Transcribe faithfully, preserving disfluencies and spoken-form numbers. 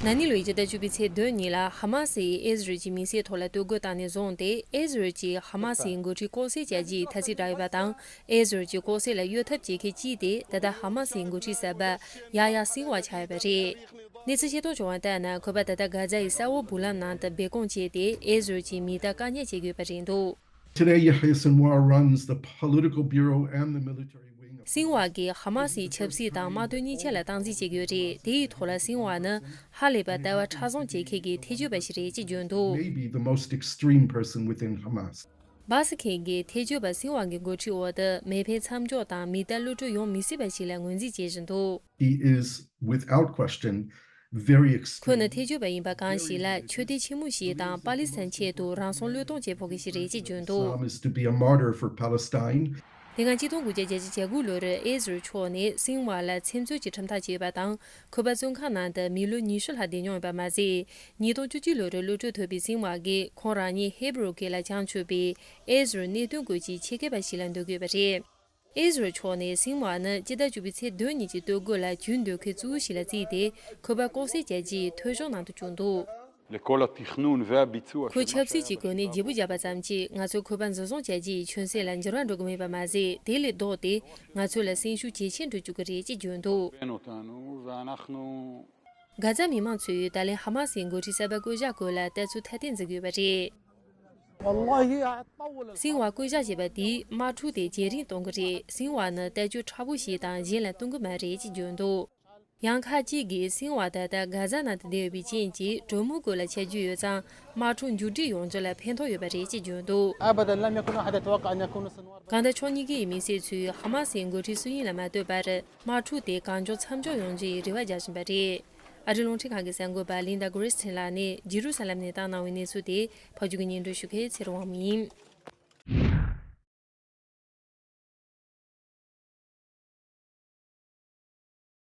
ན་ནིང་ལོའི་ཕྱི་ཟླ་བཅུ་པའི་ཚེས་བདུན་ཉིན་ལ་ཧ་མ་སིས་ཨི་ཟི་རལ་གྱི་མི་སེར་ཐོག་ལ་གཏོར་རྒོལ་བཏང་ནས་བཟུང་སྟེ། ཨི་ཟི་རལ་གྱིས་ཧ་མ་སིའི་འགོ་ཁྲིད་ལྐོག་བསད་བྱས་རྗེས་ཐ་ཚིག་བསྒྲགས་ཡོད་པ་དང་། ཨི་ཟི་རལ་གྱིས་ལྐོག་བསད་ལ་གཡོ་ཐབས་བྱེད་མཁན་གཅིག་དེ་ད་ལྟ་ཧ་མ་སིའི་འགོ་ཁྲིད་གསར་པ་ཡ་ཡ་སིན་ཝ་ཆགས་ཡོད་པ་རེད། གནས་ཚུལ་ཤེས་རྟོགས་བྱུང་བ་ལྟར་ན། ཁོ་པ་ད་ལྟ་གྷ་ཛ་ཡི་ས་འོག་སྦུག་ལམ་ནང་དུ་སྦས་སྐུང་བྱས་ཏེ། ཨི་ཟི་རལ་གྱི་མི་དག་བཀག་ཉར་བྱེད་ཀྱི་ཡོད་པ་རེད་འདུག། Today, Yahya Sinwar runs the political bureau and the military wing of སིན་ཝ་གིས་ཧ་མ་སིའི་ཆབ་སྲིད་དང་དམག་དོན་གཉིས་ཆ་ལ་སྟངས་འཛིན་བྱེད་ཀྱི་ཡོད་རེད། དེ་ཡི་ཐོག་ལ་སིན་ཝ་ནི་ཧ་ལས་པ་ལྟ་བ་མཁྲེགས་བཟུང་བྱེད་མཁན་གྱི་ཐེ་ཇུས་པ་ཞིག་རེད་ཅེས་བརྗོད་འདུག། Maybe the most extreme person within Hamas. སྦ་སི་ཁན་གྱིས་ཐེ་ཇུས་པ་སིན་ཝ་གི་འགོ་ཁྲིད་འོག་ཏུ་མེ་འཕེན་མཚམས་འཇོག་དང་མི་དག་གློད་གྲོལ་ཡོང་མི་སྲིད་པ་ཞིག་ལ་ངོས་འཛིན་བྱེད་བཞིན་འདུག། He is, without question, very extreme. ཁོ་ནི་ཐེ་ཇུས་པ་ཡིན་པ་གང་ཞིག་ལ་ཆོས་དད་ཆེན་མོ་ཞིག་དང་པ་ལི་སི་ཐན་ཆེད་དུ་རང་སྲོག་བློས་གཏོང་བྱེད་ཕོད་མཁན་ཞིག་རེད་ཅེས་བརྗོད་འདུག། Islam is to be a martyr for Palestine. དེ་སྔ་ཆིག་སྟོང་དགུ་བརྒྱ་བརྒྱད་ཅུ་གྱ་དགུ་ལོར་ཨི་ཟི་རལ་ཕྱོགས་ནས་སིན་ཝ་ལ་ཚེ་མཚོན་གྱི་ཁྲིམས་ཐག་བཅད་པ་དང་། ཁོ་པ་བཙོན་ཁང་ནང་དུ་མི་ལོ་ཉི་ཤུ་ལྷག་བསྡད་མྱོང་ཡོད་པ་མ་ཟད། ཉིས་སྟོང་བཅུ་གཅིག་ལོར་གློད་གྲོལ་ཐོབ་པའི་སིན་ཝ་གིས་ཁོང་རང་ཉིད་ཧེ་བྷུ་རུ་སྐད་ལ་བྱང་ཆུབ་པའི་ཨི་ཟི་རལ་གནད་དོན་སྐོར་གྱི་ཆེད་མཁས་པ་ཞིག་ལ་འདོད་ཀྱི་ཡོད་པ་རེད། ཨི་ཟི་རལ་ཕྱོགས་ནས་སིན་ཝ་ནི་སྤྱི་ཟླ་བཅུ་པའི་ཚེས་བདུན་ཉིན་གྱི་གཏོར་རྒོལ་ལ་རྒྱུན་སྡོད་མཁན་གཙོ་བོ་ཞིག་ལ་བརྩིས་ཏེ། ཁོ་པ་ལྐོག་བསད་བྱས་རྗེས་ཐོ་གཞུང་ནང་དུ་བཅུག་འདུག། لكل التخنون والبيتسوة ཁོས་ཆབ་སྲིད་ཀྱི་སྒོ་ནས་བརྗེ་པོ་བརྒྱབ་པ་ཙམ་གྱིས་ང་ཚོས་ཁོ་པ་འཛིན་བཟུང་བྱས་རྗེས་ཆོས་སྲིད་ལ་འགྱུར་བ་འགྲོ་གི་མེད་པ་མ་ཟད། དེ་ལས་ལྡོག་སྟེ་ང་ཚོ་ལ་སེམས་ཤུགས་ཇེ་ཆེར་འགྲོ་བཅུག་གི་རེད་ཅེས་བརྗོད་འདུག། གྷ་ཛ་མི་མང་ཚོས་ད་ལན་ཧ་མ་སིའི་འགོ་ཁྲིད་གསར་པ་བསྐོ་བཞག་སྐོར་ལ་ལྟ་ཚུལ་ཐ་དད་འཛིན་གྱི་ཡོད་པ་རེད། སིན་ཝ་བསྐོ་བཞག་བྱས་པ་དེས་དམག་འཁྲུག་དེ་ཇེ་རིང་གཏོང་གི་རེད། སིན་ཝ་ནི་ལྟ་སྤྱོད་མཁྲེགས་པོ་ཞིག་དང་གཞན་ལ་གཏོང་གི་མ་རེད་ཅེས་བརྗོད་འདུག། ཡང་ཁག་ཅིག་གིས་སིན་ཝ་ད་ལྟ་གྷ་ཛ་ནང་དུ་བསྡད་ཡོད་པའི་རྐྱེན་གྱིས་གྲོས་མོལ་སྐོར་ལ་ཆ་རྒྱུས་ཡོད་ཙང་། དམག་འཁྲུག་མཇུག་སྒྲིལ་ཡོང་རྒྱུ་ལ་ཕན་ཐོགས་ཡོད་པ་རེད་ཅེས་བརྗོད་འདུག། أبدا، لم يكن أحد يتوقع أن يكون سنوار. གང་ལྟར་ཕྱོགས་གཉིས་ཀའི་མི་སེར་ཚོས་ཧ་མ་སིའི་འགོ་ཁྲིད་སུ་ཡིན་ལ་མ་ལྟོས་པར། དམག་འཁྲུག་དེ་གང་མགྱོགས་མཚམས་འཇོག་ཡོང་རྒྱུའི་རེ་བ་རྒྱག་བཞིན་པ་རེད། ཨ་རིའི་རླུང་འཕྲིན་ཁང་གི་གསར་འགོད་པ་ལིན་ཌ་གྷི་རི་སི་ཊིན་ལགས་ནས་ཇི་རུ་ས་ལམ་ནས་བཏང་གནང་བའི་གནས་ཚུལ་དེ་ཕབ་སྒྱུར་གྱིས་སྙན་སྒྲོན་ཞུ་མཁན་ཚེ་རིང་དབང་མོ་ཡིན།